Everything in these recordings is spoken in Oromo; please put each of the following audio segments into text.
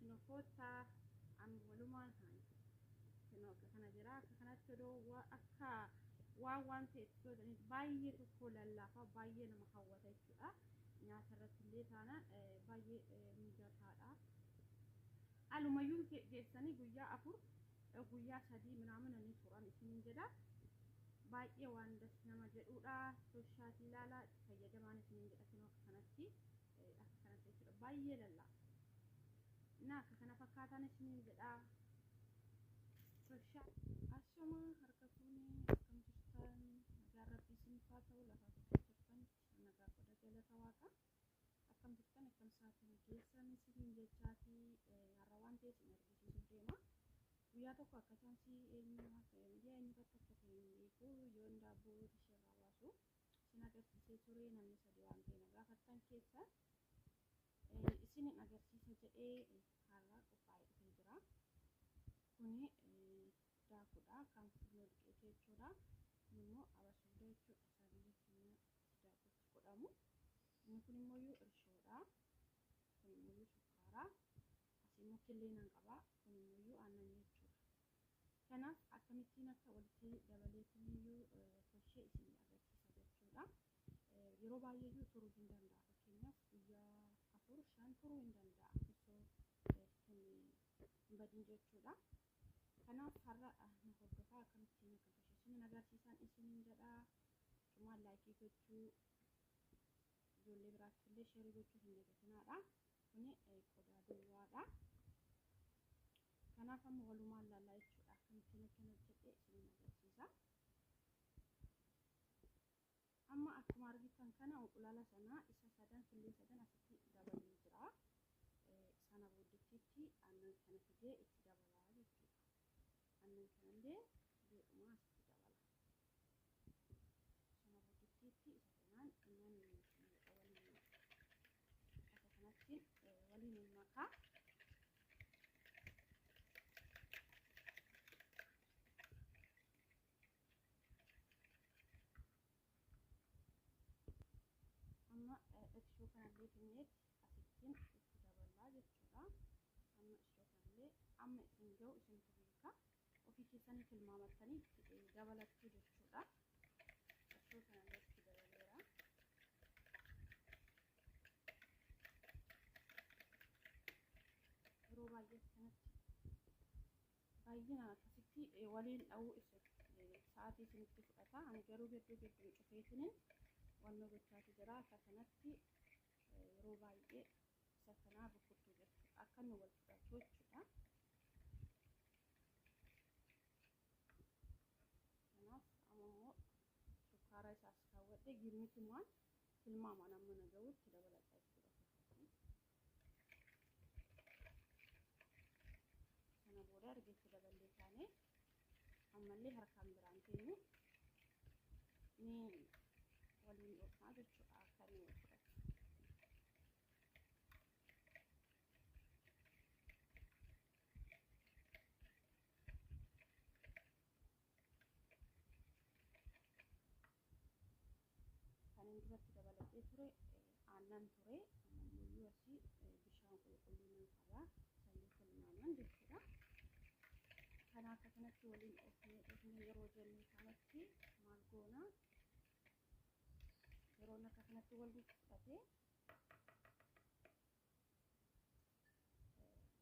Kinoo koottaa an walumaan haan. Kinoo akka kana jira. Akka kanatti odoo akka waan waan ta'e itti gootaniif baay'ee tokko lallaafaa, baay'ee nama hawwata jechuudha. Nyaata irratti illee taanaan baay'ee mijataadha. Alumayyuu geessanii guyyaa 4, guyyaa 3 minaamina ni turan isiniin jedha. Baay'ee waan das nama jedhudha. Toshaatii ilaalaa itti fayyadamaan isiniin jedha. Kinoo akka kanatti, akka kanatti jechuudha. Baay'ee lallaafa. Na akka kana fakkaatan isiniin jedha. Toshaa. Ashama harka fuunee, akkam jirtan? Nagaan Rabbii isiniif haa ta'u. Lafa bakka jirtanitti nagaa godha, galata Waaqa. Akkam jirtan, akkam sa'aatiin geessan isiniin jechaati, har'a waan ta'e isin argisiisuuf deema. Guyyaa tokko akka chaansii eenyu akka miidiyaa eenyu irratti akka ta'e hin beeku, yoon daabboo isheerraa baasu isin agarsiisee ture. Namni sadi waan ta'e na gaafattan keessa isinin agarsiisa jedhee har'a qophaa'ee dhufee jira. Kuni daakuudha, kan furnoo duqeetii jechuudha. Kun immoo abasuuda jechuudha, isaa biyya keenya daakuutti godhamu. Inni kun immoo irshoodha. Kun immoo sukkaara. Asii immoo killee nan qaba. Kun immoo aannan jechuudha. Kanaaf akkamittiin akka walitti dabaleetiniyyuu tolchee isin agarsiisa jechuudha. Yeroo baay'eeyyuu turuu hin danda'a. Fakkeenyaaf guyyaa 4, 5 turuu hin danda'a. Osoo hin badin jechuudha. Kanaaf har'a na hordofaa, akkamittiin akka tolche isin agarsiisan isiniin jedha. Cumaan like gochuu, ijoollee biraatiif illee share gochuu hin dagatinaadha. Kuni qodaa duwwaadha. Kanaaf amma walumaan laallaa jechuudha. Akkamittiin akkan hojjedhe isiniin agarsiisa. Amma akkuma argitan kana unqulaala sana isa sadan, killee sadan asitti dabalee jira. Sana booddettiitti aannan kana fidee itti dabalaa jechuudha. Aannan kanallee fideedhuma asitti dabala. Sana booddettiitti isa kanaan nan waliin akka kanatti waliin makaa. Amma irshoo kanallee finneet asittiin itti daballaa jechuudha. Amma irshoo kanallee amma isin ga'u isintu beeka. Ofii keessanii tilmaamattanii itti dabalattu jechuudha. Irshoo kanallee itti dabaleera. Yeroo baay'ee kanatti baay'inaan akkasitti waliin dha'uu isin sa'aatii isinitti fudhata. Ani garuu gidduu gidduun cufeetiniin wannoo gochaatu jira. Akka kanatti yeroo baay'ee isa kanaa rukuttuu jechuudha. Akka inni wal fudhatu jechuudha. Kanaaf amma immoo sukkaara isaas kaawwadhee gimmitumaan tilmaamaan amma na ga'utti dabaladha jechuudha. Sana booda erga itti daballee kaanee ammallee harkaan biraan teenyu ni waliin dhoofnaa jechuudha, akka inni wal fudhatu. Kan inni duratti dabaladhee ture aannan ture. Amma immoo asii bishaan qulqulluu nan qaba. Isallee tilmaaman jechuudha. Kana akka kanatti waliin dhoofnee dhoofnee yeroo jennee kanatti maal goona? Yeroo akka kanatti waliin fudhatee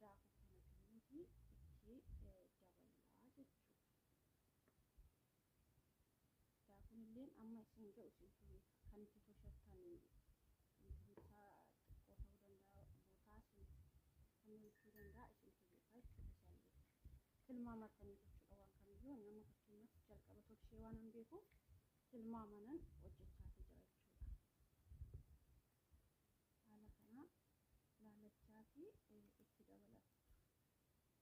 daakuu kana finneeti itti daballaa jechuudha. Daakuun illee amma isin ga'u isintu beeka. Kan itti toshattan isaa xiqqoo ta'uu danda'a, bootaa isin kan jechuu danda'a, isintu beeka jechuudha isaallee. Tilmaamattanii jechuudha waan kamiyyuu. Nama fakkeenyaaf jalqaba tolchee waan hin beekuuf tilmaamanan hojjechaatii jira jechuudha. Haala kanaan laalachaatii itti dabalattu.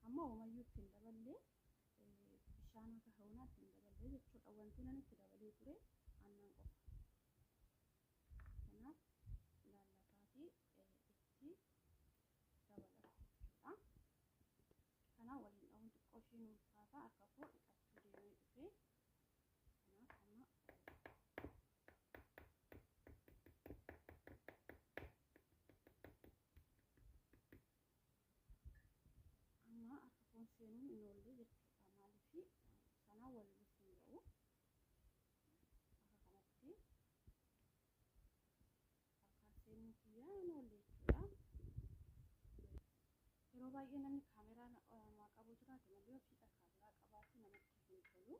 Amma homayyuu itti hin daballee, bishaan akka hoonaatti hin daballee jechuudha. Wanti nan itti dabalee ture aannan qofa. Kanaaf laallataatii itti dabalattu jechuudha. Kanaaf waliin dha'uun xiqqoo ishee nu ulfaata, harka koo dhiqachuu deemee dhufe. Kanaaf amma Baay'ee namni kaameraa namaa qabu jiraate malee ofiidha kaameraa qabaate namatti hin tolu.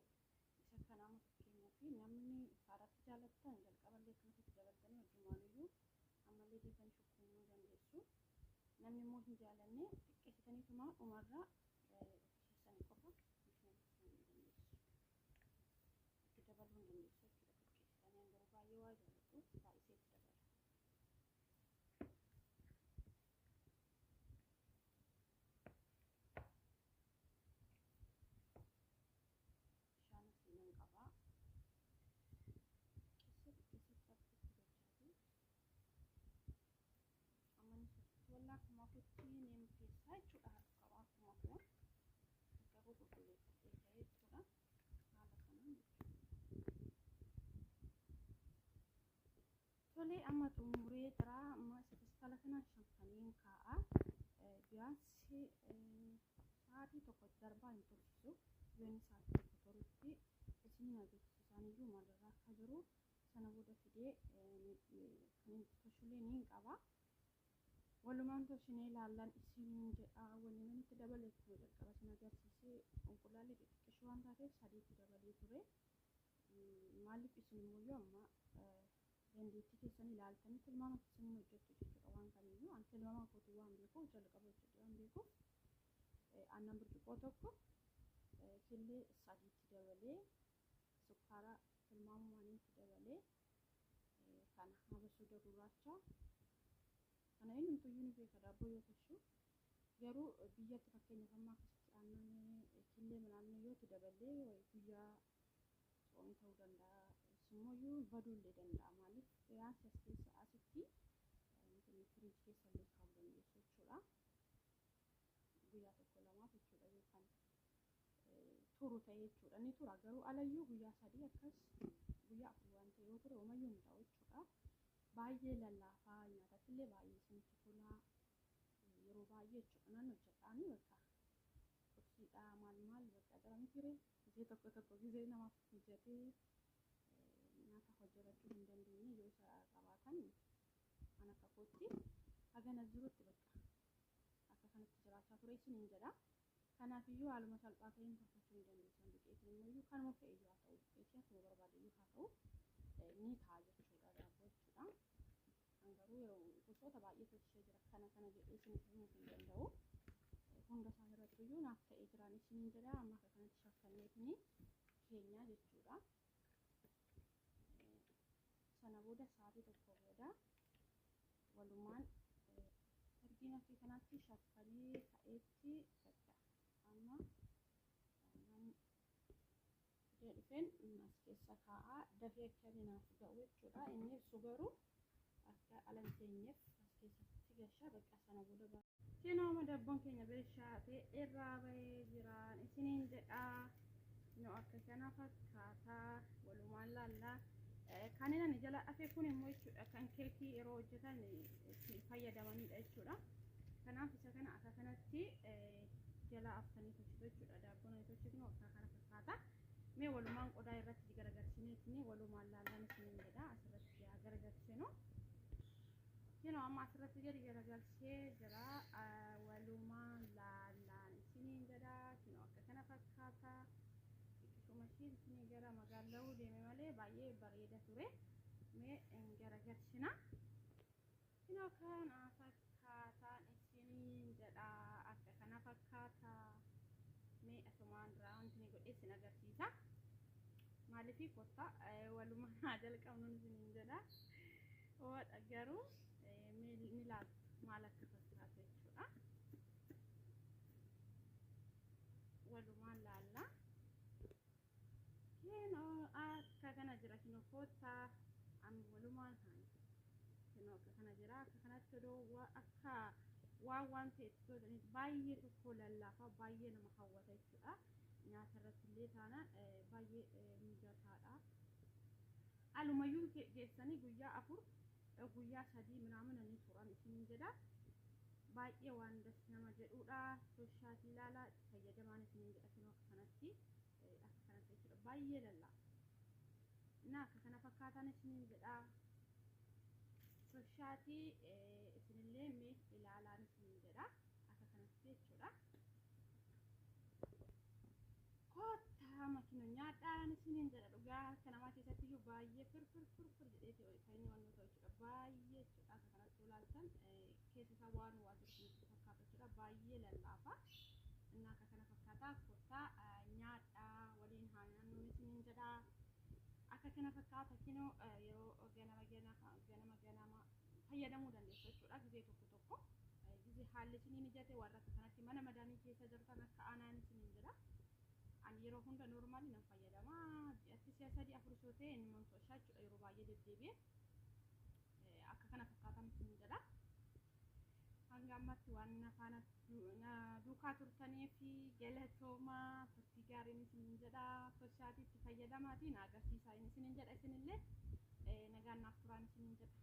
Isa kana amma fakkeenyaaf namni faaratti jaallattan jalqaballee akkanatti dabaltanii wajjumaaniyyuu ammallee deebitanii shukkuumuu dandeessu. Namni immoo hin jaallanne xiqqeessitaniituma dhumarraa keessanii qofa ni dandeessu. Itti dabaluu hin dandeessu jechuudha xiqqeessitanii. Garuu baay'ee waa jaalladhuuf baay'isee itti dabala. Bishaan asii nan qaba. Xiqqeessee xiqqeessee itti gochaati. Amma inni sirriitti wallaa akkuma kootti ni murteessaa jechuudha. Harka qaba akkuma koo. Harka koo qulqulleeffadhee ka'ee jechuudha. Haala kanaan jechuudha. Tolee, amma xumuree jira. Amma isa feestaala kanaan shanfaniin kaa'a. Biyaansi sa'aatii tokko darbaa hin tursiisu. Yoo inni sa'aatii tokko turutti isiniin agarsiisaan iyyuu maalirraa akka jiru sana booda fidee kan inni tolchullee ni qaba. Walumaan tolchinee ilaallan isiniin jedha. Wanni inni itti dabale akkuma jalqaba isin agarsiisee inqulaalli xixiqqishoo waan taateef sadiitti dabalee ture. Maaliif isin immoo yoo amma dandeettii keessan ilaaltanii tilmaama keessaniin hojjettu jechuudha waan kamiyyuu. Ani tilmaama kootii waan beekuuf jalqaba hojjedhe waan beekuuf aannan burcuqqoo tokko killee sadiitti dabalee sukkaara tilmaamumaan dabalee kana abasuuda gurraacha kana eenyumtuyyuu ni beeka daabboo yoo tolchu. Garuu biyyatti fakkeenyaaf amma akkasitti aannan killee midhaan yoo itti daballee guyyaa tsoomii ta'uu danda'a. Immoo baduu illee danda'a. Maaliif biyaansi as keessa asitti firiijii keessa illee kaa'uu dandeessu jechuudha. Guyyaa tokko lamaaf jechuudha yookaan turu ta'e jechuudha. Ni tura garuu alayyuu guyyaa sadii akkas guyyaa afur waan ta'e yoo ture homayyuu hin ta'u jechuudha. Baay'ee lallaafaa nyaatatti illee baay'ee isinitti tola. Yeroo baay'ee jechuudha nan hojjedhaanii bakka qursiidhaa maal maal bakka jira miti gisee tokko tokko gisee namaaf mijatee nyaata hojjetachuu hin dandeenye yoo isa qabaatan an akka kootti hagana jirutti bakka akka kanatti jiraachaa ture isiniin jedha. Kanaafiyyuu haaluma salphaa ta'een tolfachuu ni dandeessan. Duqeetiin immoo kanuma fe'e iyyuu haa ta'u duqeetii akkuma barbaade iyyuu haa ta'u ni ta'a jechuudha daabboo jechuudha. An garuu yeroo gosoota baay'ee tolchee jira kana kana jedhee isiniif himuu hin danda'u. Hunda isaa irratti iyyuu naaf ta'ee jiraan isiniin jedha. Amma akka kanatti shaffanneetini keenya jechuudha. Sana booda sa'aatii tokko booda walumaan ergiin akka kanatti shaffanee ka'eetti bakka amma nan fidee dhufeen as keessa kaa'aa dafee akka inni naaf ga'u jechuudha. Inni ibsu garuu akka ala hin teenyeef as keessatti gashaa bakka sana booda ba'a. Kunoo daabboon keenya bilchaatee irraa bahee jiraan isiniin jedhaa. Nu akka kana fakkaataa walumaan laallaa. Kanneen ani jala hafe kun immoo jechuudha kan keekii yeroo hojjetan itti fayyadamanidha jechuudha. Kanaaf isa kana akka kanatti jala haftanii tolchitu jechuudha. Daabboon ani tolchinu akka kana fakkaata. Mee walumaan qodaa irratti garagarsineetini walumaan laallaan isiniin jedha. Asirratti haa garagarsinu. Kunoo amma asirratti gadi garagalchee jira. Walumaan laallaan isiniin jedha. Kunoo akka kana fakkaata. Xiqqishuma ishiin gara magaala'uu deeme malee baay'ee bareeda ture. Mee garagalchina. Kunoo kana fakkaataan isiniin jedha. Akka kana fakkaata. Mee asumaan duraa wanti ni godhee isin agarsiisa. Maaliif kottaa walumaan haa jalqabnu isiniin jedha. Ho'aadha garuu ni laaltu maal akka fakkaatu jechuudha. Walumaan laalla. Kunoo akka kana jira kunoo kottaa amma walumaan haa kunoo akka kana jira akka kanatti odoo akka waan waan ta'etti godhaniif baay'ee tokko lallaafaa baay'ee nama hawwata jechuudha. Nyaata irratti illee taanaan baay'ee mijataadha. Alumayyuu geessanii guyyaa afur guyyaa sadii minaamin ni turan isiniin jedha. Baay'ee waan das nama jedhudha. Tolchaatii ilaalaa itti fayyadamaan isiniin jedha kunoo akka kanatti akka kanatti jechuudha. Baay'ee lallaafa. Innaa akka kana fakkaatan isiniin jedha. Tolchaatii isinillee mee ilaalaan isiniin jedha. Akka kanatti jechuudha. Mi'aawaan isiniin jedha dhugaa harka namaa keessatti iyyuu baay'ee firfir firfir jedheeti kan inni waan ta'u jechuudha. Baay'ee jechuudha akka kanatti ilaaltan keessa isaa waan waa jiru isinitti fakkaata jechuudha. Baay'ee lallaafa. Inni akka kana fakkaata. Kottaa nyaadhaa waliin haa nyaannu isiniin jedha. Akka kana fakkaata kinoo yeroo ganama ganama ganama fayyadamuu dandeessu jechuudha gizee tokko tokko. Gizee haalli isinii mijate warra akka kanatti mana madaamii keessa jirtan akka aanaan isiniin jedha. Ani yeroo hunda normally nan fayyadama. Ji'atti si'a sadii afur osoo ta'e inni montoshaa jechuudha yeroo baay'ee deddeebi'ee. Akka kana fakkaatan isiniin jedha. Hanga ammatti waan na faana na duukaa turtanii fi galatoomaa turtii gaariin isiniin jedha. Tolchaatii itti fayyadamaatii na agarsiisaa isiniin jedha isinillee nagaan naaf turaan isiniin jedha.